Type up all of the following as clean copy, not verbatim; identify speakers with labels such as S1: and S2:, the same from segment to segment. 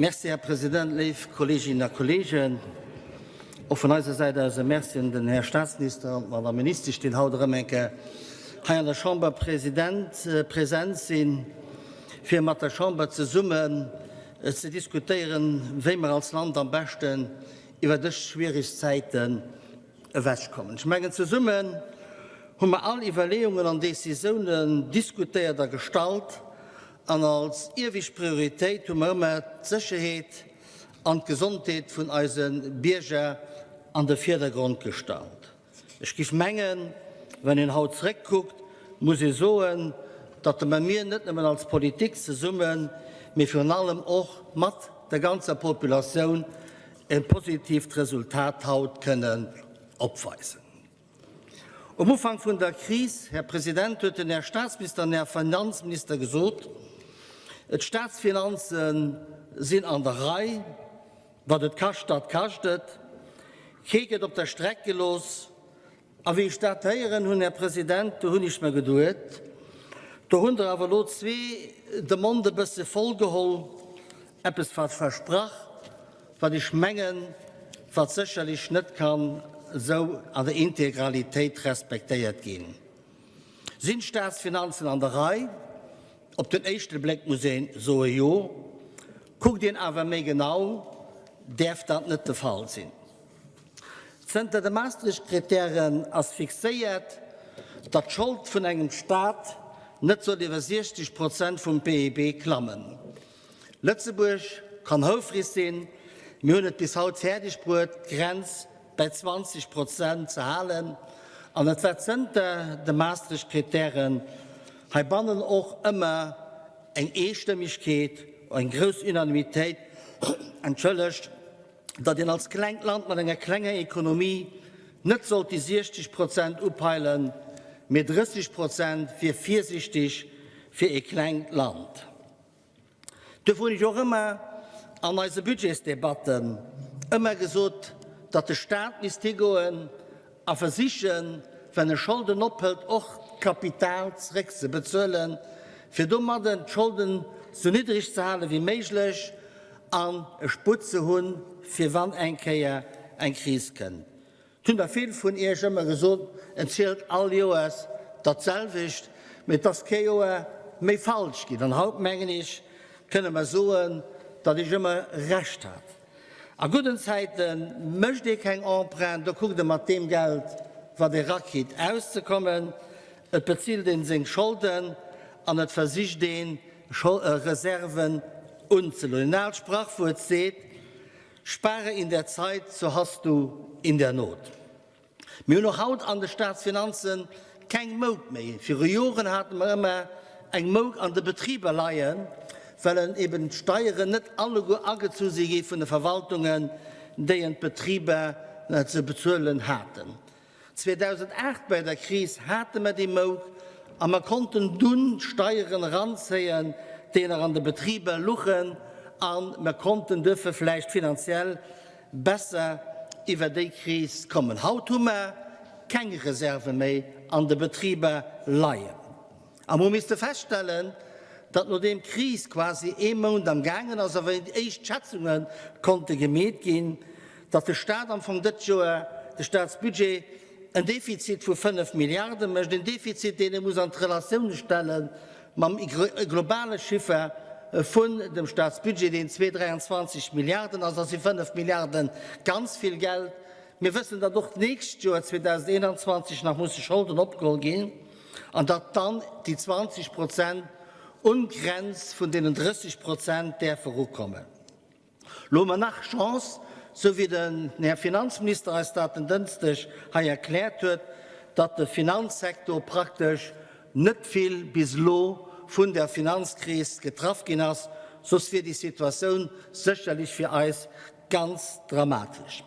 S1: Merci, Här President. Léif Kolleeginnen a Kolleegen, och vun eiser Säit aus e Merci un den Här Statsminister an d'Madame Ministesch, déi haut erëm eng Kéier hei an der Chamber President present sinn, fir mat der Chamber zesummen ze diskutéieren, wéi mer als Land am beschten iwwer dës schwierig Zäiten ewechkommen. Ech mengen, zesummen hu mer all Iwwerleeungen an Décisounen diskutéiert a gestallt, an als iewescht Prioritéit hu mer ëmmer d'Sécherheet an d'Gesondheet vun eise Bierger an de Virdergrond gestallt. Ech géif mengen, wann een haut zréckkuckt, muss ee soen, datt mer mir net nëmmen als Politik zesummen, mee virun allem och mat der ganzer Populatioun e positiivt Resultat haut kënnen opweisen. Um Ufank vun der Kris, Här President, huet den Här Statsminister an Här Finanzminister gesot, d'Statsfinanze sinn an der Rei, wat et kascht, dat kascht et, kee gëtt op der Streck gelooss. A wéi ech dat héieren hunn, Här President, do hunn ech mer geduet, do hunn der awer elo zwee de Mond e bësse voll geholl, eppes versprach, wat ech mengen, wat sécherlech net kann esou an der Integralitéit respektéiert ginn. Sinn d'Staatsfinanzen an der Rei? Op den éischte Bléck muss ee soe jo. Kuckt een awer méi genau, däerf dat net de Fall sinn. Zënter de Maastricht-Krittären ass fixéiert, datt d'Schold vun engem Staat net soll iwwer 60 Prozent vum PIB klammen. Lëtzebuerg kann houfreg sinn, mir hunn et bis haut fäerdeg bruet, d'Grenz bäi 20 Prozent ze halen, an et war zënter de Maastricht-Krittären heibannen och ëmmer eng Eestëmmegkeet, eng grouss Unanimitéit, entschëllegt, datt een als klengt Land mat enger klenger Ekonomie net sollt déi 60 Prozent upeilen, mee 30 Prozent wier virsichteg fir ee klengt Land. Duerfir hunn ech och ëmmer an eise Budgetsdebatten ëmmer gesot, datt de Stat misst higoen a versichen, wenn e Scholden ophëlt, och d'Kapital zréckzebezuelen, fir domadden d'Scholden sou niddreg ze hale wéi méiglech an e Sputt ze hunn, fir wann eng Kéier eng Kris kënnt. Et hunn der vill vun Iech ëmmer gesot, en zielt all Joers dat selwecht, mee et ass kee Joer méi falsch ginn. An haut, mengen ech, kënne mer soen, datt ech ëmmer Recht hat. A gudden Zäite mécht ee keng Emprunt, do kuckt ee mat deem Geld, wat ee rakritt, auszekommen. Et bezilt ee seng Scholden an et versicht een, Reserven unzeloen. En aalt Sprachwuert seet, Spare in der Zeit, so hast du in der Not. Mir hunn och haut an de Staatsfinanze keng Mouk méi. Viru Joren hate mer ëmmer eng Mouk an de Betriber leien, well en eben d'Steieren net alleguer agezu si gi vun de Verwaltungen, déi en d'Betriber ze bezuelen haten. 2008 bei der Kris hate mer déi Mouk a mer konnten dunn d'Steieren eranzéien, déi nach an de Betriber luchen, a mer konnten duerfir vläicht finanziell besser iwwer déi Kris kommen. Haut hu mer keng Reserve méi an de Betriber leien. A mer hu misste feststellen, datt nodeem d'Kris quasi ee Mount am gaangen ass a wéi déi éischt Schätzunge konnte gemeet ginn, datt de Stat am Fong dëst Joer, de Statsbudget, en Defizit vu 5 Milliarde mécht, en Defizit, deen ee muss an d'Relatioun stelle mam globale Chiffer vun dem Statsbudget, deen 2,23 Milliarden ass. Da si 5 Milliarde ganz vill Geld. Mir wëssen, datt och d'nächst Joer 2021 nach musse Scholden opgeholl ginn. an datt dann déi 20 Prozent un d'Grenz vun deenen 30 Prozent däerfe erukommen. Lo hu mer nach Chance, sou wéi den Här Finanzminister eis dat en Dënschdeg hei erkläert huet, datt de Finanzsektor praktesch net vill bis elo vun der Finanzkris getraff ginn ass, soss wier déi Situatioun sécherlech fir eis ganz dramatesch.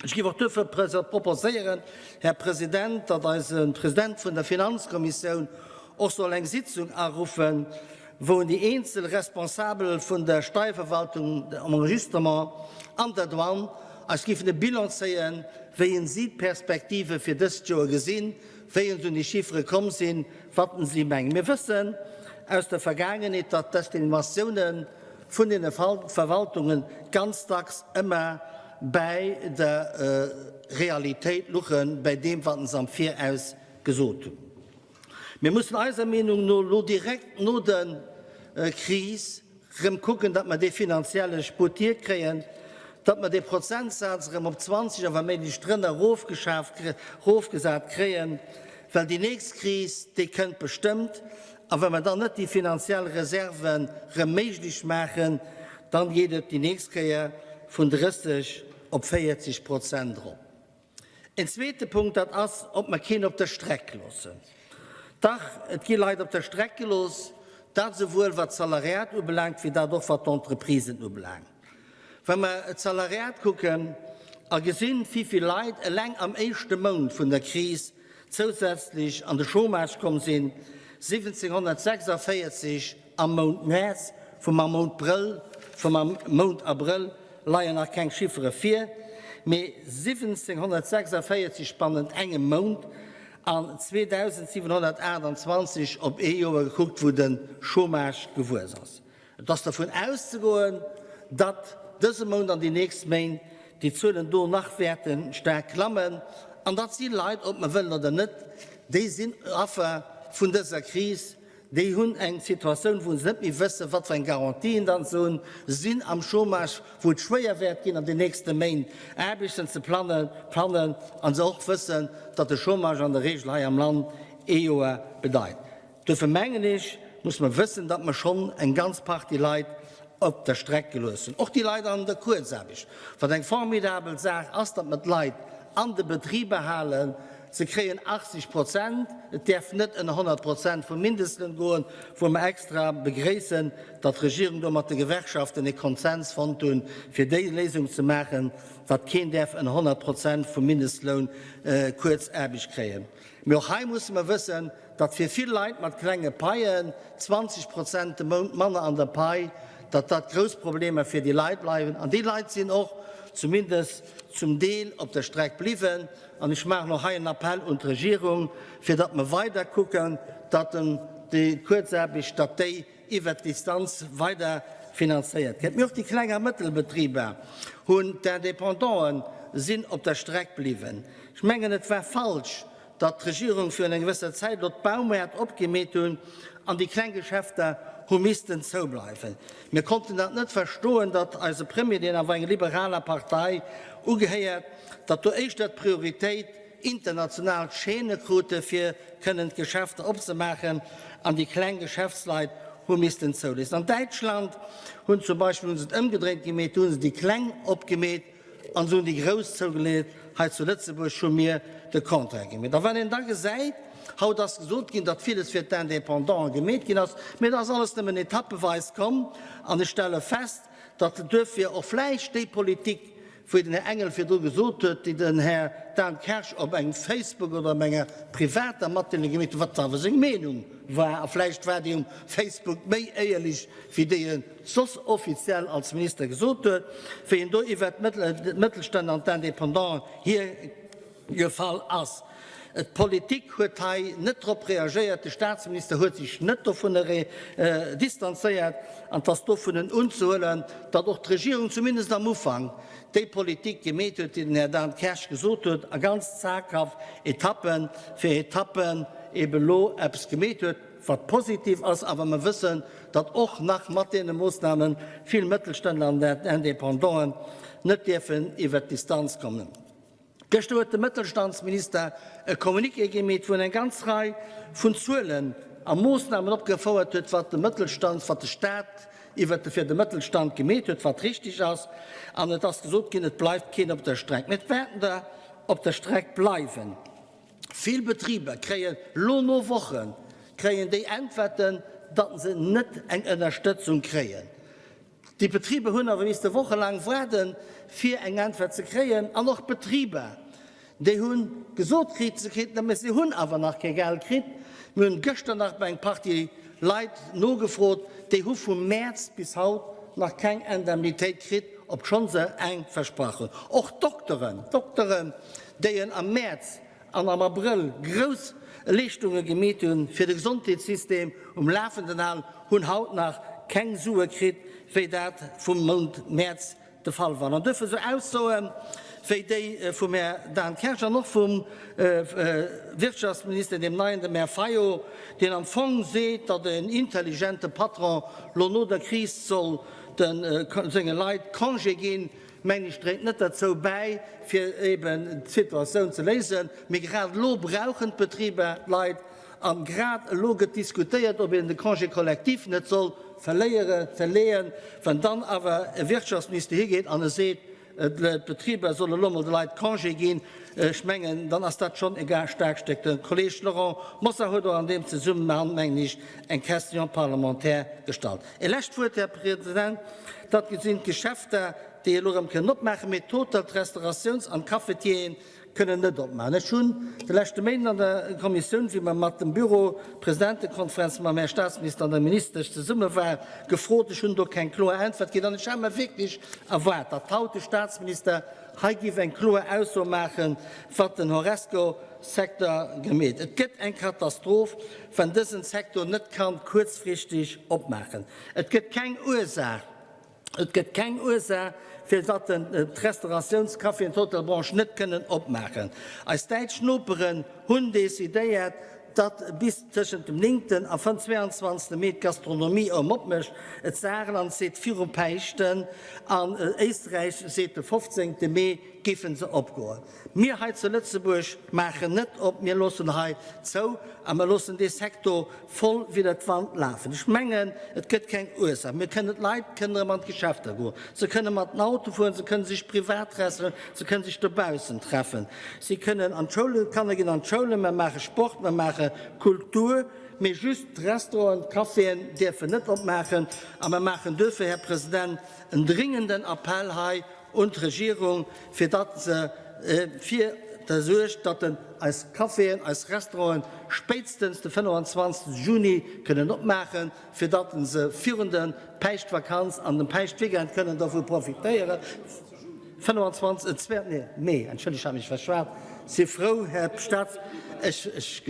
S1: Ech géif och duerfir proposéieren, Här President, datt eise President vun der Finanzkommissioun och soll eng Sitzung aruffen, wou en déi eenzel Responsabel vun der Steierverwaltung, dem Enregistrement an der Douane eis géifen e Bilan zéien, wéi en si d'Perspektive fir dëst Joer gesinn, wéi en se un déi Chiffere komm sinn, wat en si mengen. Mir wëssen aus der Vergaangenheet, datt d'Estimatiounen. vun deene Verwaltungen ganz dacks ëmmer bäi der Realitéit luchen, bäi deem, wat se am Viraus gesot hunn. Mir mussen eiser Meenung no elo direkt no der Kris rëm kucken, datt mer dee finanzielle Sputt hierkréien, datt mer dee Prozentsaz erëm op 20 a wa méiglech drënner erofgeschaaft, erofgesat kréien, well déi nächst Kris, déi kënnt bestëmmt, a wa mer dann net déi finanziell Reserven rëm méiglech maachen, dann geet et déi nächst Kéier vun 30 op 40 Prozent erop. En zweete Punkt, dat ass, ob mer keen op der Streck loossen. Dach, et gi Leit op der Streck gelooss, dat esouwuel wat d'Salariat ubelaangt, wéi dat och wat d'Entreprisen ubelaangt. Wa mer d'Salariat kucken a gesinn, wivill Leit eleng am éischte Mount vun der Kris zousätzlech an de Chômage komm sinn, 1.746 am Mount Mäerz, vum am Mount Brëll, vum am Mount Abrëll leien nach keng Chiffere vir, mee 1.746 bannent engem Mount an 2.728 op ee Joer gekuckt, wou de Chômage gewuess ass. Et ass dervun auszegoen, datt dëse Mount an déi nächst Méint déi Zuelen do nach wäerte staark klammen. An dat si Leit, ob mer wëllen oder net, déi sinn Affer vun dëser Kris, déi hunn eng Situatioun, wou se net méi wëssen, wat fir eng Garantien datt se hunn, sinn am Chômage, wou et schwéier wäert ginn an den nächste Méint Aarbechten ze fannen, a se och wëssen, datt de Chômage an der Regel hei am Land ee Joer bedeit. Duerfir mengen ech, muss mer wëssen, datt mer schonn eng ganz Partie Leit op der Streck gelooss hunn, och déi Leit an der Kuerzaarbecht, wat eng formidabel Saach ass, datt mer d'Leit an de Betriber halen. Se kréien 80 Prozent, et däerf net ënner 100 Prozent vum Mindestloun goen, wou mer extra begréissen, datt d'Regierung do mat de Gewerkschaften e Konsens fonnt hunn, fir déi Léisung ze maachen, datt keen däerf ënner 100 Prozent vum Mindestloun Kuerzaarbecht kréien. Mee och hei musse mer wëssen, datt fir vill Leit mat klenge Paien 20 Prozent de Mount manner an der Pai, datt dat grouss Problemer fir déi Leit bleiwen. An déi Leit sinn och zumindest zum Deel op der Streck bliwwen. An ech maachen och hei en Appell un d'Regierung, fir datt mer weider kucken, datt déi Kuerzaarbecht, datt déi iwwert d'Distanz weider finanzéiert gëtt. Mee och déi kleng a mëttel Betriber hunn, d'Independanten sinn op der Streck bliwwen. Ech mengen, et war falsch, datt d'Regierung virun enger gewësser Zäit elo d'Baumäert opgemeet hunn an déi kleng Geschäfter hu missten zoubleiwen. Mir konnten dat net verstoen, datt eise Premier, deen awer enger liberaler Partei ugehéiert, datt do éischter d'Prioritéit international Chaîne krute fir kënnen d'Geschäfter opzemaachen an déi kleng Geschäftsleit hu missten zouléissen. An Däitschland hunn zum Beispill hu se et ëmgedréint gemeet, do hu se déi kleng opgemeet an se hunn déi grouss zougeleet. Hei zu Lëtzebuerg hu mir de Contraire gemeet. A wann een da gesäit, haut ass gesot ginn, datt villes fir d'Indépendanten gemeet ginn ass, mee dat ass alles nëmmen etappeweis komm an ech stelle fest, datt duerfir och vläicht déi Politik, wéi den Här Engel virdru gesot huet, déi den Här Dan Kersch op engem Facebook oder op enger privater Matdeelung gemeet huet, wat awer seng Meenung war, a vläicht war déi um Facebook méi éierlech wéi déi e soss offiziell als Minister gesot huet, wéi en do iwwert d'Mëttelstänner an d'Indépendanten hiergefall ass. D'Politik huet hei net drop reagéiert, de Staatsminister huet sech net dovunner distanzéiert an et ass dovunnen unzehuelen, datt och d'Regierung zumindest am Ufank déi Politik gemeet huet, déi den Här Dan Kersch gesot huet, a ganz zaghaft Etappe fir Etappen ebe lo eppes gemeet huet, wat positiv ass. Awer mer wëssen, datt och nach mat deene Moossname vill Mëttelständler an Indépendanten net dierfen iwwert d'Distanz kommen. Gëschter huet de Mëttelstandsminister e Communiqué gemeet, wou en eng ganz Rei vun Zuelen a Moossnamen opgefouert huet, wat de Mëttelstand, wat de Staat iwwert de fir de Mëttelstand gemeet huet, wat richtig ass. An et ass gesot ginn, et bleift keen op der Streck. Mee et wäerten der op der Streck bleiwen. Vill Betriber kréien lo no Woche kréien déi Äntwerten, datt se net eng Ënnerstëtzung kréien. Déi Betriber hunn awer misste wochelaang waarden, fir eng Äntwert ze kréien. An och d'Betriber, déi hu gesot kritt, se kriten dat, mä se hunn awer nach kee Geld kritt. Mir hunn gëschter nach bei eng Partie Leit nogefrot, déi hu vum Mäerz bis haut nach keng Indemnitéit kritt, obschonn se eng versprach hunn. Och d'Dokteren, d'Dokteren, déi en am Mäerz an am Abrëll grouss Leeschtunge gemeet hunn, fir de Gesondheetssystem um Lafen den halen, hunn haut nach keng Sue kritt. wéi dat vum Mount Mäerz de Fall war. An duerfir esou Aussoe wéi déi vum Här Dan Kersch an och vum Wirtschaftsminister, deem neien, dem Här Fayot, deen am Fong seet, datt en intelligente Patron lo no der Kris soll senge Leit Congé ginn, mengen ech, dréit net derzou bäi, fir eben d'Situatioun ze léisen. Mee grad elo brauchen d'Betriber d'Leit. An grad elo gëtt diskutéiert, ob een de Congé collectif net soll verléiere, verleeën. Wann dann awer e Wirtschaftsminister higeet an e seet, d'Betriber solle elo mol de Leit Congé ginn, ech mengen, dann ass dat schonn e gar staarkt Stéck. De Kolleeg Laurent Mosar huet och an deem Zesummenhang, mengen ech, eng Question parlementaire gestallt. E lescht Wuert, Här President, dat sinn d'Geschäfter, déi elo erëm kënnen opmaachen, mee d'Hotel-, d'Restauratiouns an d'Cafetieren kënnen net opmaachen. Ech hunn de leschte Méinden an der Kommissioun, wéi mer mat dem Büro, Presidentekonferenz, mam Här Statsminister an der Ministesch zesumme waren, gefrot. Ech hunn do keng kloer Äntwert kritt an ech hat mer wierklech erwaart, datt haut de Statsminister hei géif eng kloer Ausso maachen, wat den Horesco-Secteur gemeet. Et gëtt eng Katastroph, wann dësen Secteur net kann kuerzfristeg opmaachen. Et gëtt keng Ursaach, Et gëtt keng Ursaach, fir datt d'Restauratiouns-, Café an d'Hotelbranche net kënnen opmaachen. Eis däitsch Noperen hunn decidéiert, datt bis tëschent dem 9. a 22. Mee d'Gastronomie erëm opmécht. D'Saarland seet viru Päischten an Éisträich seet de 15. Mee géife se opgoen. Mir hei zu Lëtzebuerg maachen net op, mir loossen hei zou a mir loossen dee Sektor voll widder d'Wand lafen. Ech mengen, et gëtt keng Ursaach. Mir kënnen, d'Leit kënnen erëm an d'Geschäfter goen, se kënne mat den Auto fueren, se kënne sech privat treffen, se kënne sech dobaussen treffen, si kënnen an d'Schoulen, d'Kanner ginn an d'Schoulen, mer maache Sport, mer maache Kultur, mee just d'Restauranten, d'Caféen dierfen net opmaachen. A mer maachen duerfir, Här President, en dringenden Appell hei un d'Regierung, fir datt se fir der suergt, datt den eis Caféen, eis Restauranten spéitstens de 25. Juni kënnen opmaachen, fir datt se virun der Päischtvakanz an dem Päischtweekend kënnen dovu profitéieren. 25, zwee, nee, Mee, entschëllegt, ech hat mech verschwat. Si frou, Här Staats, ech, ech,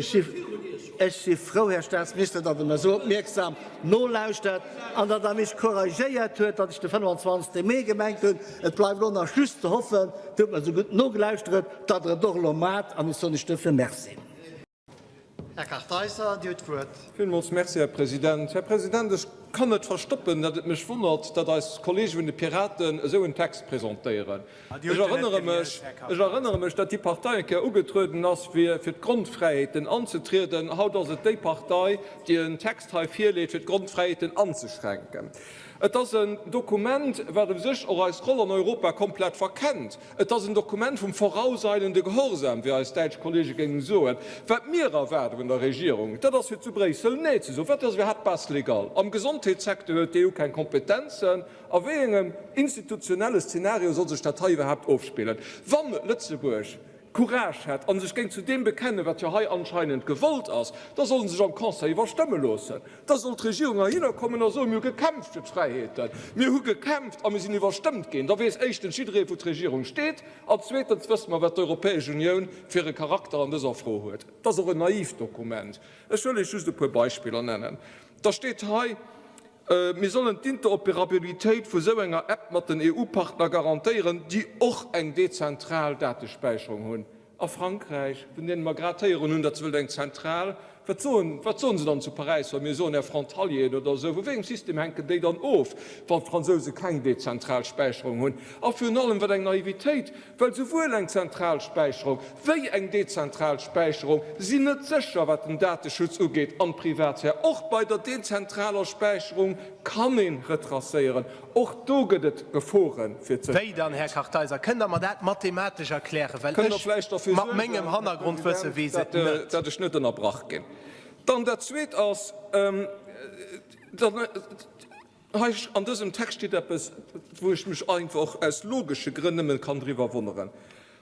S1: ech si frou, Här Staatsminister, datt Der mer esou opmierksam nolauschtert an datt Der mech couragéiert huet, datt ech de 25. Mee gemengt hunn. Et bleift elo nach just ze hoffen, Dir hutt mer esou gutt nogelauschteret, datt Der et och elo maacht, an ech soen lech duerfir Merci.
S2: Här Kartheiser, Dir hutt d'Wuert.
S3: Villmools Merci, Här President. Här President, ech kann net verstoppen, datt et mech wonnert, datt eis Kollege vun de Piraten esou en Text presentéieren. Ech erënnere mech, ech erënnere mech, datt déi Partei eng Kéier ugetrueden ass, fir fir d'Grondfräiheeten anzetrieden. Haut ass et déi Partei, déi en Text hei virleet, fir d'Grondfräiheeten anzeschränken. Et ass en Dokument, wat u sech och eis Roll an Europa komplett verkennt. Et ass en Dokument vum vorauseilende Gehorsam, wéi eis däitsch Kollege géingen soen. Wat mir erwaarde vun der Regierung, dat ass fir zu Bréissel Nee ze soen. Wat ass iwwerhaapt d'Base légale? Am Gesondheetssecteur huet d'EU keng Kompetenzen. A wéi engem institutionelle Szenario soll sech dat hei iwwerhaapt ofspillen, wann Lëtzebuerg Courage hätt a sech géing zu deem bekennen, wat jo hei anscheinend gewollt ass, da soll en sech am Conseil iwwerstëmme loossen. Da soll d'Regierung heihinner kommen a soen, Mir hu gekämpft fir d'Fräiheeten, mir hu gekämpft a mir sinn iwwerstëmmt ginn. Da weess éischtens jidderee wou d'Regierung steet an zweetens wësse mer, wat d'Europäesch Unioun fir e Charakter an dëser Fro huet. Et ass och en naivt Dokument. Ech wëll Iech just e puer Beispiller nennen. Da steet hei, Mir sollen d'Interoperabilitéit vu sou enger App mat den EU-Partner garantéieren, déi och eng dezentral Datespäicherung hunn. A Frankräich, vun deene mer grad héieren hunn, datt se wëllt eng zentral, wat soen, wat soen se dann zu Paräis, wa mir soen, Är Frontalieren oder esou, vu wéi engem System hänken déi dann of, wann d'Fransouse keng dezentral Späicherung hunn? A virun allem, wat eng Naivitéit, Well souwuel eng zentral Späicherung wéi eng dezentral Späicherung sinn net sécher, wat den Dateschutz ugeet an d'Privatsphär. Och bei der dezentraler Späicherung kann ee retracéieren. Och do gëtt et Gefore fir
S2: Wéi dann, Här
S3: d'Sécherheet.
S2: Kartheiser? Kënnt Der mer dat mathematesch erklären? Well
S3: Kënnt Der
S2: ech
S3: vläicht derfir
S2: mat
S3: suergen,
S2: mengem
S3: Här
S2: Hannergrondwësse
S3: President,
S2: weess et net.
S3: datt ech net ënnerbrach ginn? Dann dat Zweet ass, Hei an dësem Text steet eppes, wou ech mech einfach och aus logesche Grënn nëmme kann driwwer wonneren.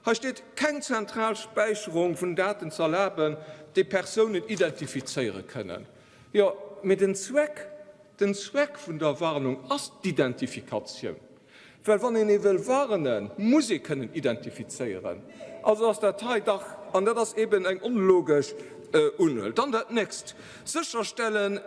S3: Hei steet, keng zentral Späicherung vun Daten ze erlaben, déi Persounen identifizéiere kënnen. Jo, mee den Zweck, den Zweck vun der Warnung ass d'Identifikatioun. Well wann een ee wëll warnen, muss ee kënnen identifizéieren. Also ass dat hei dach, an dat ass eben eng onlogesch Unhuel. Dann dat Nächst, Sécherstellen,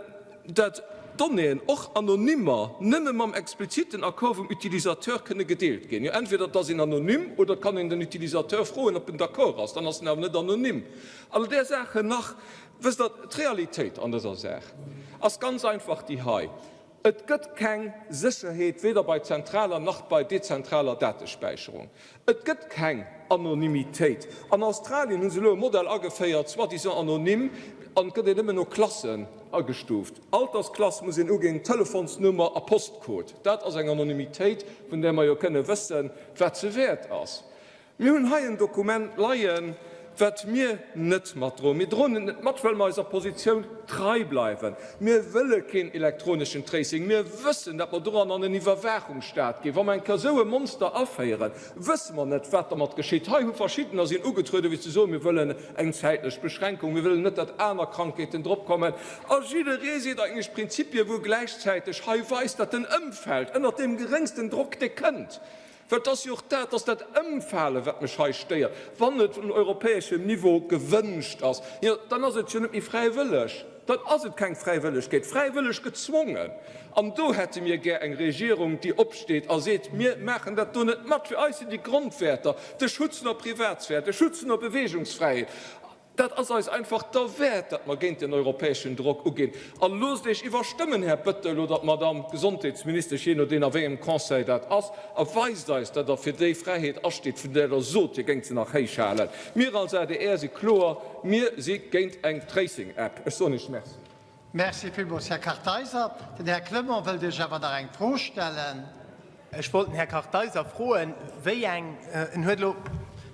S3: dat. Donnéeën, och anonymer, nëmme mam expliziten Accord vum Utilisateur kënne gedeelt ginn. Jo, entweder et ass een anonym oder et kann een den Utilisateur froen, ob en d'accord ass, dann ass en awer net anonym. All där Saachen nach. Wësst Der, d'Realitéit an dëser Saach ass ganz einfach déi hei, Et gëtt keng Sécherheet, weder bei zentraler nach bei dezentraler Datespäicherung. Et gëtt keng Anonymitéit. An Australien hu se elo e Modell ageféiert, soi-disant anonym, an et gëtt een nëmmen no Klassen agestuuft. Altersklass muss een uginn, Telefonsnummer a Postcode. Dat ass eng Anonymitéit, vun där mer jo kënne wëssen, wat se wäert ass. Mir hunn hei en Dokument leien, wat mir net matdroen. Mir droen et net mat, well mer eiser Positioun trei bleiwen. Mir wëlle keen elektroneschen Tracing. Mir wëssen, datt mer doran an en Iwwerwaachungsstaat ginn. Wa mer eng Kéier esou e Monster aféieren, wësse mer net, wat dermat geschitt. Hei hu Verschiddener sinn ugetrueden, fir ze soen, mir wëllen eng zäitlech Beschränkung, mir wëllen net, datt aner Krankheeten dropkommen. A jidderee seet eigentlech Prinzipien, wou gläichzäiteg hei weist, datt en ëmfält ënnert deem geréngsten Drock, dee kënnt. Well et ass jo och dat, dass dat Ëmfale wat mech hei stéiert, wann et un europäeschem Niveau gewënscht ass, jo dann ass et jo net méi fräiwëlleg, dann ass et keng Fräiwëllegkeet, fräiwëlleg gezwongen. An do hätte mir gär eng Regierung, déi opsteet a seet, mir maachen dat do net mat. Fir eis sinn déi Grondwäerter, de Schutz vun der Privatsphär, de Schutz vun der Beweegungsfräiheet, Dat ass eis einfach derwäert, datt mer géint den europäeschen Drock uginn. A loosst Iech iwwerstëmmen, Här Bettel oder d'Madamm Gesondheetsministesch, jee nodeen a wéi engem Conseil dat ass, a weist eis, datt Der fir déi Fräiheet asteet, vun där Der sot, Dir géingt se nach héich halen. Mir als adr si kloer, Mir si géint eng Tracing-App. Ech soen Iech Merci.
S2: Merci villmools, Här Kartheiser. Den Här Clement wëllt Iech awer nach eng Fro stellen. Ech wollt den Här Kartheiser froen, wéi eng, en huet elo,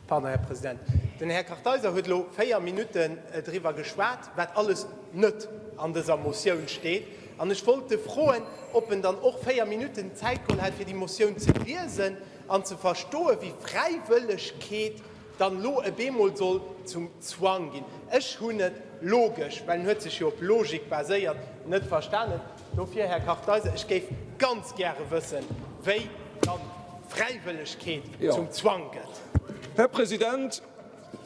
S2: pardon, Här President, den Här Kartheiser huet elo véier Minutten driwwer geschwat, wat alles net an dëser Motioun steet. An ech wollt e froen, ob en dann och véier Minutten Zäit geholl hätt, fir déi Motioun ze liesen an ze verstoen, wéi Fräiwëllegkeet dann lo e beemol soll zum Zwang ginn. Ech hunn et logesch, well en huet sech jo op Logik baséiert, net verstanen. Dofir, Här Kartheiser, ech géif ganz gäre wëssen, wéi dann Fräiwëllegkeet zum Zwang gëtt.
S3: Här President,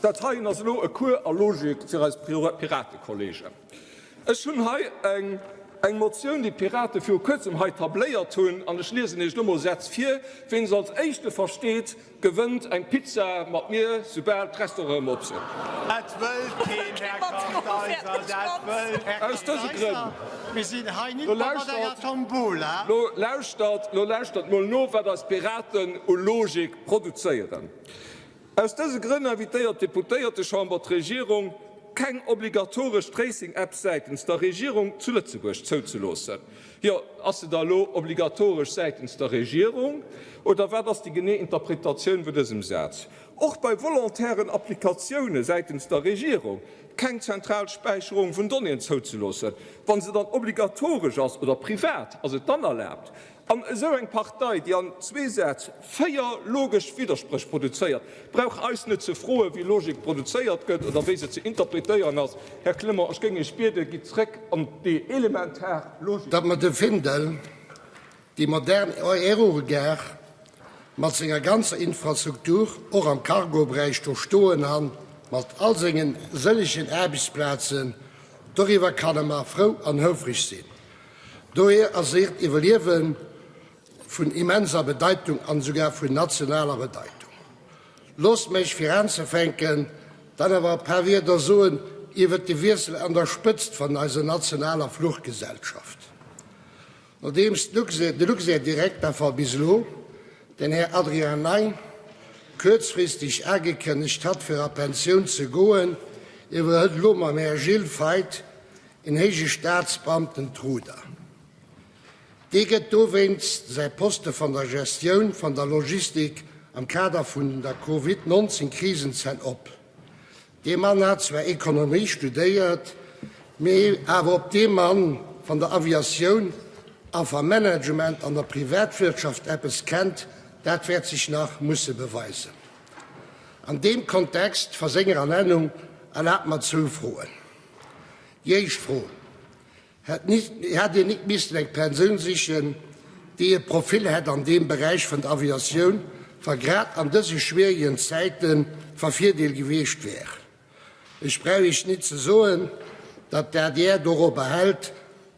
S3: dat heien ass elo e Cours a Logik fir eis Piratekollegen. Ech hunn hei eng Motioun, déi d'Pirate viru Kuerzem hei tabléiert hunn, an ech liesen Iech elo mol Sätz vir. Ween se als éischte versteet, gewënnt eng Pizza mat mir, soubal d'Restauranten erëm op sinn.
S2: Dat wëllt keen, Här Kartheiser, dat wëllt keen.
S3: Aus dëse Grënn.
S2: Mir sinn hei nit mat enger Tombola.
S3: Lo lauschtert, lo lauschtert mol no, wat eis Piraten u Logik produzéieren. Aus dëse Grënn invitéiert d'Deputéiertechamber d'Regierung, keng obligatoresch Tracing-Apps säitens der Regierung zu Lëtzebuerg zouzeloossen. Jo, ass se da elo obligatoresch säitens der Regierung oder wat ass déi genee Interpretatioun vun dësem Saz? Och bei volontairen Applikatioune säitens der Regierung keng zentral Späicherung vun Donnéeën zouzeloossen. Wa se dann obligatoresch ass oder privat, ass et dann erlaabt? An esou eng Partei, déi an zwee Sätz véier logesch Widderspréch produzéiert, brauch eis net ze froen, wéi Logik produzéiert gëtt oder wéi se ze interpretéieren ass. Här Clement, ech géing Iech bieden, gitt zréck an déi elementar Logik.
S4: Datt mer de Findel, déi modern Aerogare mat senger ganzer Infrastruktur och am Cargoberäich do stoen han, mat all sengen sëllegen Aarbechtsplazen, doriwwer kanne mer frou an houfreg sinn. Dohier ass hiert Iwwerliewe vun immenser Bedeitung an esouguer vun nationaler Bedeitung. Loosst mech fir aanzefänken dann awer e paar Wierder soen iwwert de Wiessel an der Spëtzt van eiser nationaler Fluchgesellschaft. Nodeems de Luxair-Direkter va bis elo, den Här Adrien Ney, kuerzfristeg aagekënnegt hat fir a Pensioun ze goen, iwwerhëlt elo mam Här Gilles Feith En héije Staatsbeamten d'Ruder. Dee gëtt dowéinst säi Poste van der Gestioun van der Logistik am Kader vun der Covid 19 Krisenzäit op. Dee Mann hat zwar Ekonomie studéiert, mee awer ob dee Mann van der Aviatioun a vam Management an der Privatwirtschaft eppes kennt, dat wäert sech nach musse beweisen. An deem Kontext va senger Ernennung erlaabt mer zwou Froen. Déi éischt Fro, Hätt een nik missten eng Persoun sichen, déi e Profil hätt an deem Beräich vun der Aviatioun, wa grad an dëse schwieregen Zäite va Virdeel gewiescht wär? Ech brauch Iech nit ze soen, datt d'ADR dorobber hält,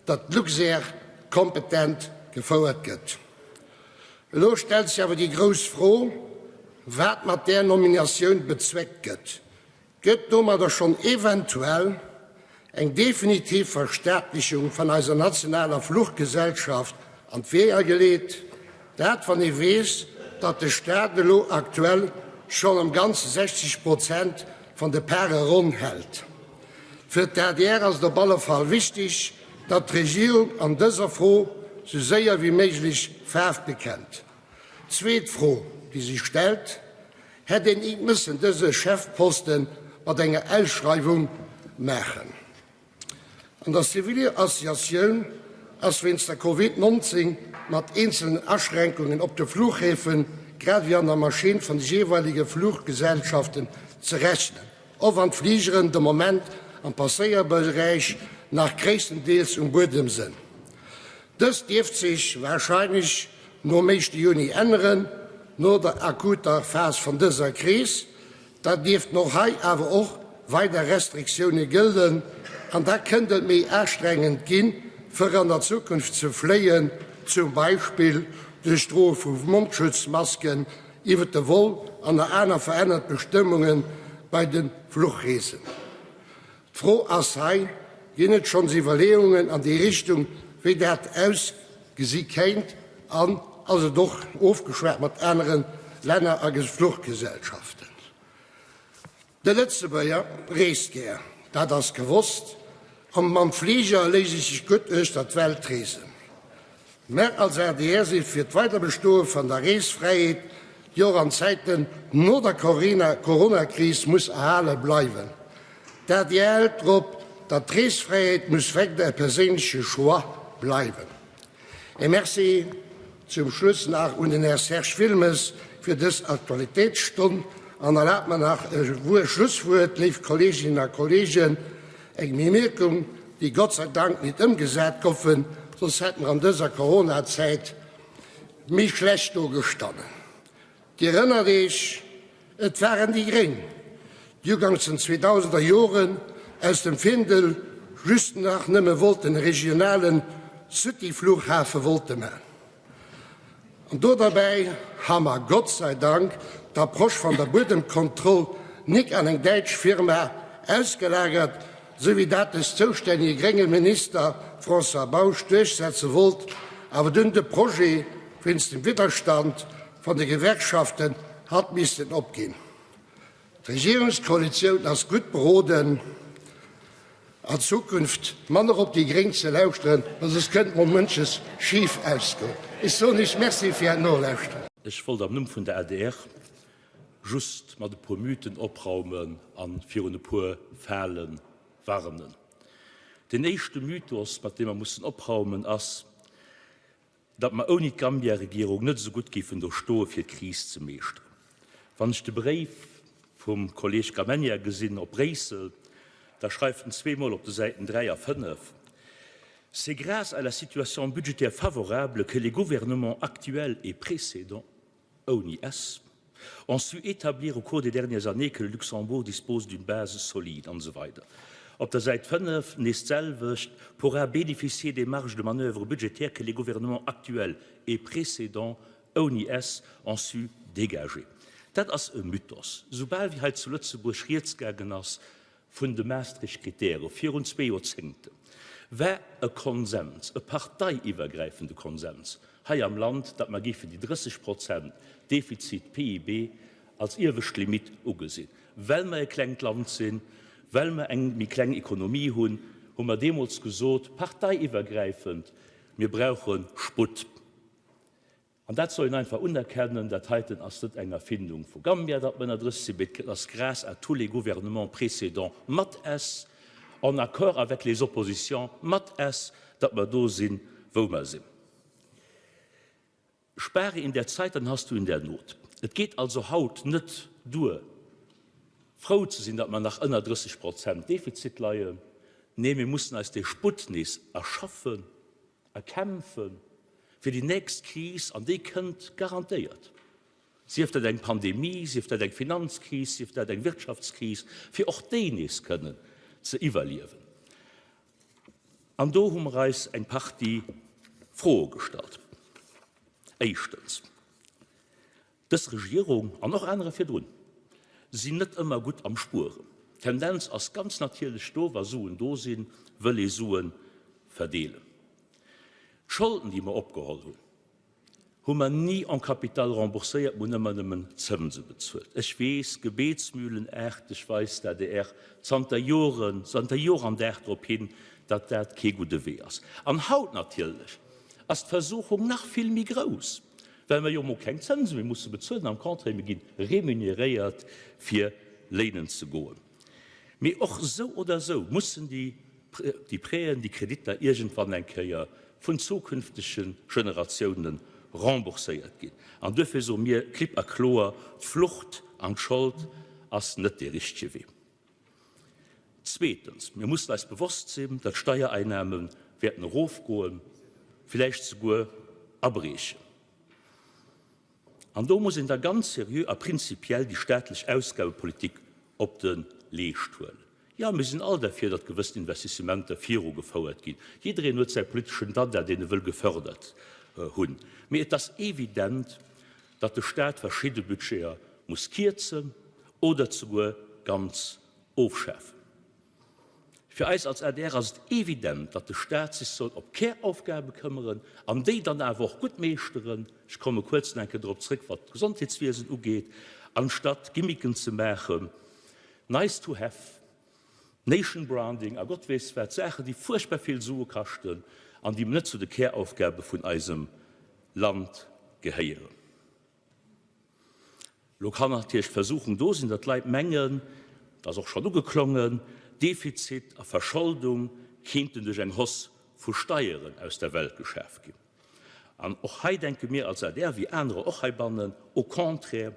S4: datt d'Luxair. kompetent gefouert gëtt. Elo stellt sech awer déi grouss Fro, wat mat där Nominatioun bezweckt gëtt. Gëtt domadder schonn eventuell eng definitiv Verstaatlichung van eiser nationaler Fluchgesellschaft an d'Weeër geleet? Dat wann ee weess, datt de Staat elo aktuell schonn am Ganze 60 Prozent van de Pare ronn hält. Fir d'ADR ass et op alle Fall wichtig, datt d'Regierung an dëser Fro sou séier wéi méiglech Faarf bekennt. Zweet Fro, déi sech stellt, Hätt een nit mëssen dëse Chefposten mat enger Ausschreiwung maachen? An der Civil-Aviatioun ass wéinst der Covid 19 mat eenzelen Aschränkungen op de Fluchhäfen, grad ewéi an der Maschinn vun de jeeweilege Fluchgesellschaften ze rechnen, och wann d'Fligeren de Moment am Passéierberäich nach gréisstendeels um Buedem sënn. Dëst dierft sech warscheinlech nom éischte Juni änneren, no der akuter Phas vun dëser Kris. Da dierften och hei awer och weider Restriktioune gëllen an da kënnt et méi astrengend ginn, fir an der Zukunft ze fléien, zum Beispill duerch d'Droe vu Mondschutzmasken iwwer de Vol an nach aner verännert Bestëmmunge bei de Fluchreesen. D'Fro ass hei, Ginn et schonns Iwwerleeungen an déi Richtung, wéi dat ausgesi kéint, an ass et och ofgeschwat mat anere Länner a Fluchgesellschaften? De Lëtzebuerger reest gär, dat ass gewosst, a mam Fliger léisst sech gutt uechter d'Welt reesen. Mär als adr si fir d'Weiderbestoe van der Reesfräiheet, déi och an Zäiten no der Coronakris muss erhale bleiwen. D'adr hält drop, datt d'Reesfräiheet muss weider e perséinleche Choix bleiwen. E Merci zum Schluss nach un den Här Serge Wilmes fir dës Aktualitéitsstonn an erlaabt mer nach e Schlusswuert, léif Kolleeginnen a Kolleegen, Eng Bemierkung, déi Gott sei Dank nit ëmgesat goufen, soss hätt mer an dëser Coronazäit méi schlecht do gestannen. Dir erënnert Eech, et waren déi Gréng, déi uganks den 2000er Joren aus dem Findel just nach nëmme wollten e regionale City-Flughafe wollte man. An do derbäi ha mer Gott sei Dank d'Approche van der Buedemkontroll nik an eng däitsch Firma ausgelagert, sou wéi dat des zoustännige grénge Minister François Bausch duerchsetze wollt, awer dunn de Projet wéinst dem Widderstand van de Gewerkschaften hat missten opginn. D'Regierungskoalitioun ass gutt beroden, an Zukunft manner op déi Gréng ze lauschteren, well soss kënnt mol munches schif ausgoen. Ech soen Iech Merci fir Äert Nolauschteren.
S5: Ech wollt am Numm vun der adr just mat e puer Mythen opraumen a virun e puer Fale warnen. Deen éischte Mythos, mat deem mer mussen opraumen, ass, datt mer ouni d'Gambia-Regierung net esou gutt géifen do stoe fir d'Kris ze meeschteren. Wann ech de Bréif vum Kolleg Gramegna gesinn op Bréissel, da schreift en zweemol op de Säiten 3 a 5, C'est grâce à la situation budgétaire favorable que les gouvernements actuels et précédents ouni s, ont su établir au cours des dernières années que le Luxembourg dispose d'une base solide, an esou weider. Op der Säit 5 nees d'selwecht, pourra bénéficier des marges de manoeuvre budgétaires que les gouvernements actuels et précédents, ouni s, ont su dégager. Dat ass e Mythos. Soubal wéi hei zu Lëtzebuerg rieds gaangen ass vun de Maastricht-Kritäre virun zwee Joerzéngten, war e Konsens, e parteiiwwergräifende Konsens hei am Land, datt mer géifen déi 30 Prozent Defizit PIB als iewescht Limitt ugesinn. Well mer e klengt Land sinn, well mer eng méi kleng Ekonomie hunn, hu mer deemools gesot, parteiiwwergräifend, mir brauche Sputt. An dat soll een einfach unerkennen, dat heiten ass net eng Erfindung vu Gambia, datt mer ënner 30 sinn, mee et ass grâce à tous les gouvernements précédents mat s, en accord avec les oppositions mat s, datt mer do sinn, wou mer sinn. Spare in der Zeit, dann hast du in der Not. Et geet also haut net duer, frou ze sinn, datt mer nach ënner 30 Prozent Defizit leien. Nee, mir mussen eis dee Sputt nees erschaffen. Erkämpfen fir déi nächst Kris, an déi kënnt garantéiert, sief dat eng Pandemie, sief dat eng Finanzkris, sief dat eng Wirtschaftskris, fir och déi nees kënnen ze iwwerliewen. An do hu mer eis eng Partie. Froe gestallt. Éischtens, Dës Regierung, an och anerer virdrun, sinn net ëmmer gutt am Spueren. D'Tendenz ass ganz natierlech do, wa Suen do sinn, wëll ee Sue verdeelen. D'Scholden, déi mer opgeholl hunn, hu mer ni en capital rembourséiert, mer hunn ëmmer nëmmen Zënse bezuelt. Ech weess, gebetsmühlenaarteg weist d'ADR zanter Joren, zanter Jor an Dag drop hin, datt dat kee gudde Wee ass. An haut natierlech ass d'Versuchung nach vill méi grouss, well mer jo emol keng Zënse méi musse bezuelen, am Contraire, mir gi remuneréiert fir léinen ze goen. Mee och esou oder esou mussen déi déi Prêten, déi Kreditter iergendwann eng Kéier vun zukünftege Generatioune rembourséiert ginn. An duerfir soe mir klipp a kloer, D'Flucht an d'Schold ass net dee richtege Wee. Zweetens, mir mussen eis bewosst sinn, datt d'Steiereinnahme wäerten erofgoen, villäicht souguer abriechen. An do muss een da ganz seriö a prinzipiell déi staatlech Ausgabepolitik op de Leescht huelen. Jo, mir sinn all derfir, datt gewëssen Investissementer virugefouert ginn. Jiddereen huet säi politeschen Dada, deen e wëll gefördert hunn. Mee et ass evident, datt de Staat verschidde Budgeter muss kierzen oder zeguer ganz ofschafen. Fir eis als adr ass et evident, datt de Staat sech soll op d'Käraufgabe këmmeren an déi dann awer och gutt meeschteren, ech komme kuerz nach eng Kéier drop zrëck, wat d'Gesondheetswiesen ugeet, anstatt Gimmicken ze maachen, nice to have, Nation branding a Gott weess wat, Saachen, déi fuerchtbar vill Sue kaschten an déi net zu de Käraufgabe vun eisem Land gehéieren. Elo kann natierlech d'Versuchung do sinn, datt d'Leit mengen, et ass och schonn ugeklongen, Defizit a Verscholdung kéinten duerch eng Hausse vu Steieren aus der Welt geschaf ginn. An och hei denke mir als adr, wéi anerer och heibannen, au contraire,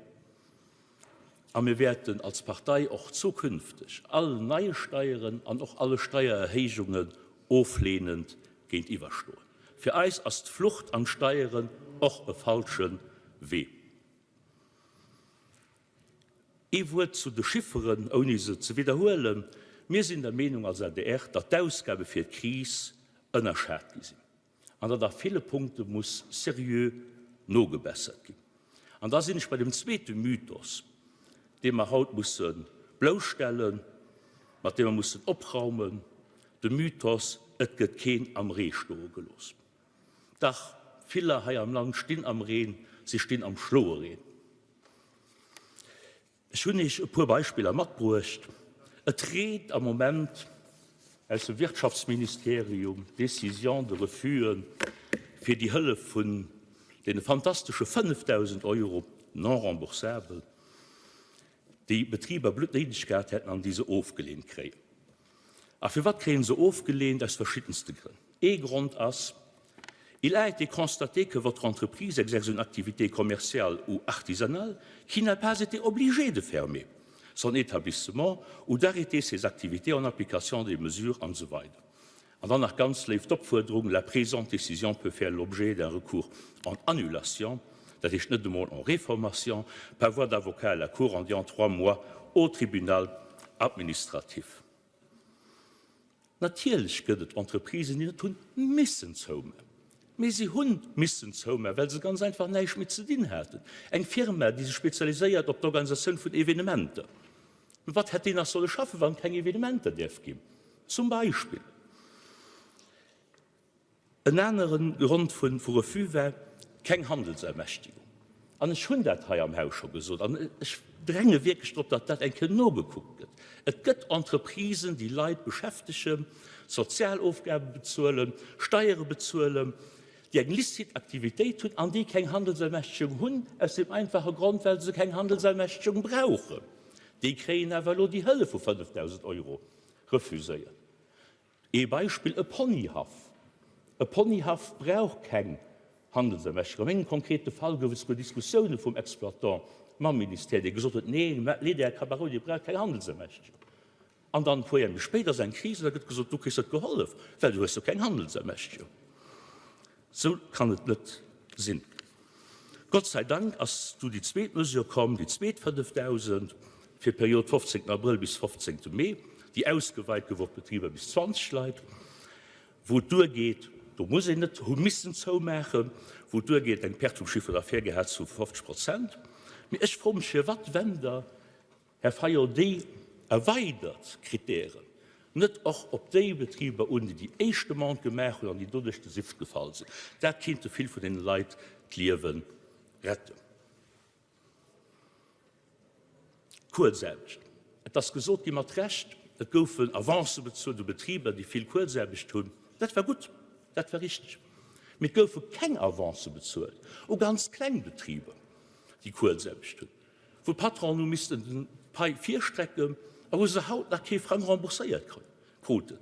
S5: a mir wäerten als Partei och zukünfteg all neie Steieren an och alle Steiererhéijungen oflehnend géintiwwerstoen. Fir eis ass d'Flucht an d'Steieren och e falsche Wee. Ee Wuert zu de Chifferen, ouni se ze widderhuelen, Mir sinn der Meenung als adr, datt d'Ausgabe fir d'Kris ënnerschat gi sinn an datt a ville Punkte muss seriö nogebessert ginn. An da sinn ech bei dem zweete Mythos, dee mer haut musse blousstellen, mat deem mer mussen opraumen, de Mythos, et gëtt keen am Ree stoe gelooss. Dach, viller hei am Land stinn am Reen, si stinn am Schloereen. Ech hunn Iech e puer Beispiller matbruecht. Et reent am Moment aus dem Wirtschaftsministerium Décisions de refus'en fir déi Hëllef vun deene fantastesche 5.000 Euro non remboursable, déi Betriber bluttnéideg gehat hätten an déi se ofgelehnt kréien. A firwat kréie se ofgelehnt? Aus verschiddenste Grënn. Ee Grond ass, Il a été constaté que votre entreprise exerce une activité commerciale ou artisanale qui n'a pas été obligée de fermer son établissement ou d'arrêter ses activités en application des mesures an esou weider. An dann nach ganz léif d'Opfuerderung, La présente décision peut faire l'objet d'un recours en annulation, dat heescht net emol en réformation, par voie d'avocat à la Cour endéans trois mois au tribunal administratif. Natierlech gëtt et Entreprisen, déi net hunn missen zouman, mee si hunn missen zouman, well se ganz einfach näischt méi ze dinn haten. Eng Firma, déi sech spezialiséiert op d'Organisatioun vun Evenementer, wat hätt déi nach solle schaffen, wann et keng Evenementer däerf ginn, zum Beispill? En anere Grond vu Refus war keng Handelsermächtigung. An ech hunn dat hei am Haus scho gesot an ech dränge wierklech drop, datt dat eng Kéier nogekuckt gëtt. Et gëtt Entreprisen, déi Leit beschäftegen, Sozialofgabe bezuelen, Steiere bezuelen, déi eng licite Aktivitéit hunn an déi keng Handelsermächtegung hunn, aus deem einfache Grond, well se keng Handelsermächtegung brauchen. Déi kréien awer elo déi Hëllef vu 5.000 Euro refuséiert. Ee Beispill, e Ponyhaff. E Ponyhaff brauch keng Handelsermächtegung. A mengem konkrete Fall gouf et souguer Diskussioune vum Exploitant mam Ministère, dee gesot huet, Nee, leet Är Cabaret, Dir braucht keng Handelsermächtegung. An dann e puer Joer méi spéit ass eng Kris an da gëtt gesot, Du kriss net gehollef, well du hues jo keng Handelsermächtegung. Sou kann et net sinn. Gott sei Dank ass du déi zweet Mesure komm, déi zweet 5.000 fir d'Period 15 Abrëll bis 15 Mee, déi ausgeweit gouf op Betriber bis 20 Leit, wou et duergeet. Do muss een net hu missen zoumaachen, wou et duergeet, eng Perte vum Chiffre d'affaires gehat ze hu vu 50 Prozent. Mee ech froe mech, firwat wennt Der, Här Fayot, déi erweidert Kritären net och op déi Betriber un, déi déi éischt Demande gemaach hunn an déi doduerch de Sift gefall sinn? Dat kéint de vill vun deene Leit d'Liewe retten. Kuerzaarbecht, Et ass gesot gi mat Recht, et goufen Avancë bezuelt u Betriber, déi vill Kuerzaarbecht hunn. Dat war gutt, dat war richteg. Mee et goufe keng Avancë bezuelt u ganz kleng Betriber, déi Kuerzaarbecht hunn, wou d'Patronen hu missten d'Pai virstrecken a wou se haut nach kee Frang rembourséiert kruten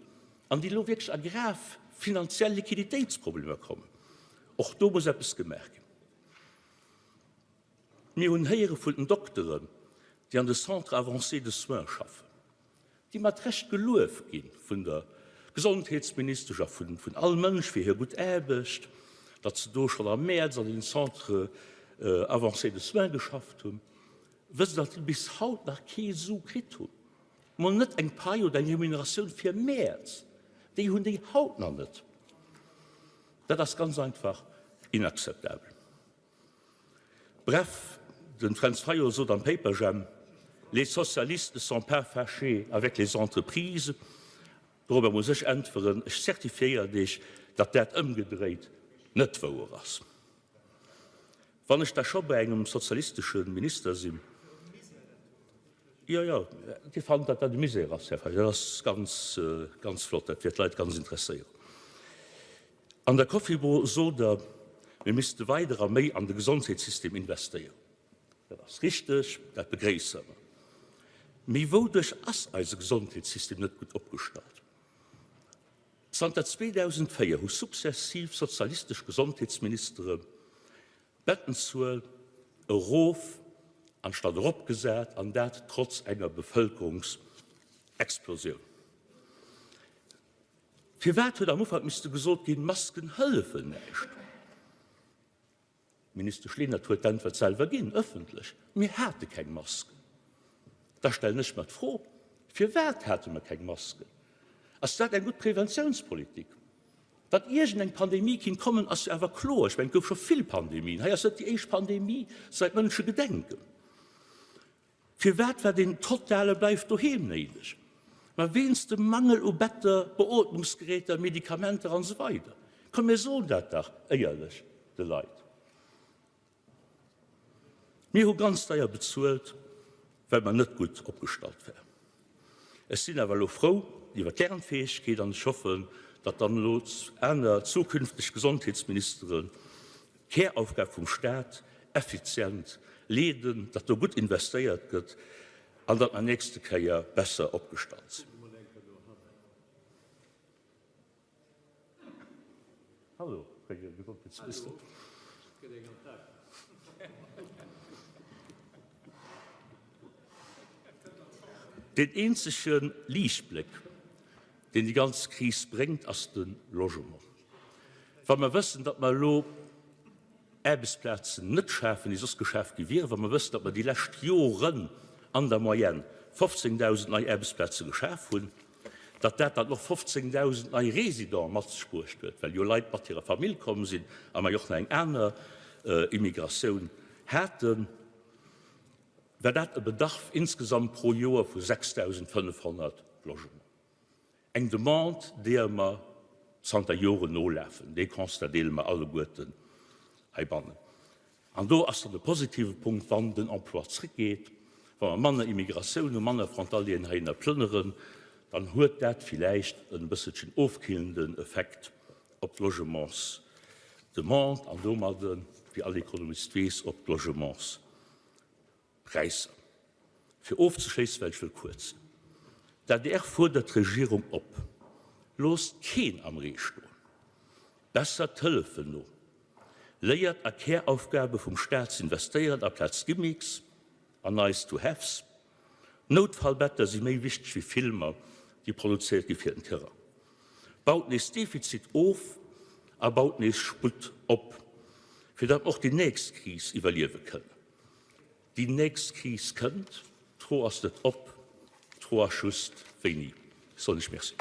S5: an déi elo wierklech a grav finanziell Liquiditéitsproblemer kommen. Och do muss eppes gemaach ginn. Mir hunn héiere vun den Dokteren, déi an de Centres avancés de soins schaffen, déi mat Recht gelueft gi vun der Gesondheetsministesch a vun all Mënsch fir hir gutt Aarbecht, datt se do schonn am Mäerz an den Centres avancés de soins geschafft hunn. Wësst Der, datt déi bis haut nach kee Su kritt hunn? Mol net eng Pai oder eng Remuneratioun fir Mäerz, déi hunn déi haut nach net. Dat ass ganz einfach inakzeptabel. Bref, den Fränz Fayot sot am Paperjam, Les socialistes ne sont pas fâchés avec les entreprises. Dorobber muss ech äntweren, Ech zertifiéiert Iech, datt dat ëmgedréit net wouer ass. Wann ech da scho bei engem sozialistesche Minister sinn. Jo, jo, Dir fannt, datt dat e Misär ass, Här Fayot. Dat ass ganz, ganz flott, dat wäert d'Leit ganz interesséieren. An der Cofibu sot Der, mir misste weider a méi an de Gesondheetssystem investéieren. Dat ass richteg, dat begréisse mer. Mee wouduerch ass eise Gesondheetssystem net gutt opgestallt? Zanter 2004 hu sukzessiv sozialistesch Gesondheetsministere d'Bettenzuel erof anstatt eropgesat, an dat trotz enger Bevëlkerungsexplosioun. Firwat huet am Ufank misste gesot ginn, Masken hëllefen näischt? D'Ministesch Lenert huet d'Äntwert selwer ginn, ëffentlech, Mir hate keng Masken. Da stellen ech mer d'Fro, Firwat hate mer keng Masken? Ass dat eng gutt Preventiounspolitik? Datt iergendeng Pandemie kinnt kommen, ass jo awer kloer. Ech mengen, et gouf scho vill Pandemien. Hei ass net déi éischt Pandemie säit Mënsche gedenken. Firwat war deen totale Bleif doheem néideg? Ma wéinst dem Mangel u Better, Beootmungsgeräter, Medikamenter an esou weider. Komm mir soen dat dach éierlech de Leit. Mir hu ganz deier bezuelt, well mer net gutt opgestallt waren. Ech sinn awer elo frou iwwer d'Lernfäegkeet an ech hoffen, datt dann elo aner zukünfteg Gesondheetsministeren d'Käraufgab vum Staat effizient leeden, datt do gutt investéiert gëtt an datt mer nächste Kéier besser opgestallt sinn. Hallo, Här Gesondheetsminister. Deen eenzege Liichtbléck, deen déi ganz Kris bréngt, ass de Logement. Wa mer wëssen, datt mer elo Aarbechtsplazen net schafen, déi soss geschaf gi wieren, wa mer wëssen, datt mer déi lescht Joren an der Moyenne 15.000 nei Aarbechtsplaze geschaf hunn, datt dat dann och 15.000 nei Résidenten mat sech bruecht huet, well jo Leit mat hirer Famill komm sinn a mer jo och nach eng aner Immigratioun haten, war dat e Bedarf insgesamt pro Joer vu 6.500 Logementen. Eng Demande, deeër mer zanter Joren nolafen. Dee Constat deele mer alleguerten heibannen. An do ass dann de positive Punkt, wann den Emploi zréckgeet, wa mer manner Immigratioun hunn, manner Frontalieren heihinner plënneren, dann huet dat villäicht e bësselchen ofkillenden Effekt op d'Logementsdemande an domadden, wéi all Ekonomist weess, op d'Logements. Präisser. Fir ofzeschléissen, well ech wëll kuerz sinn, D'adr fuerdert d'Regierung op, Loosst keen am Ree stoen, bessert d'Hëllefen no, léiert a Käraufgabe vum Staat z'investéieren aplaz Gimmicks an nice to haves. Noutfallbetter si méi wichteg wéi Filmer, déi produzéiert gi fir den Terrain. Baut nees Defizit of a baut nees Sputt op, fir datt mer och déi nächst Kris iwwerliewe kënnen. Déi nächst Kris kënnt. D'Fro ass net ob, d'Fro ass just wéini. Ech soen lech Merci.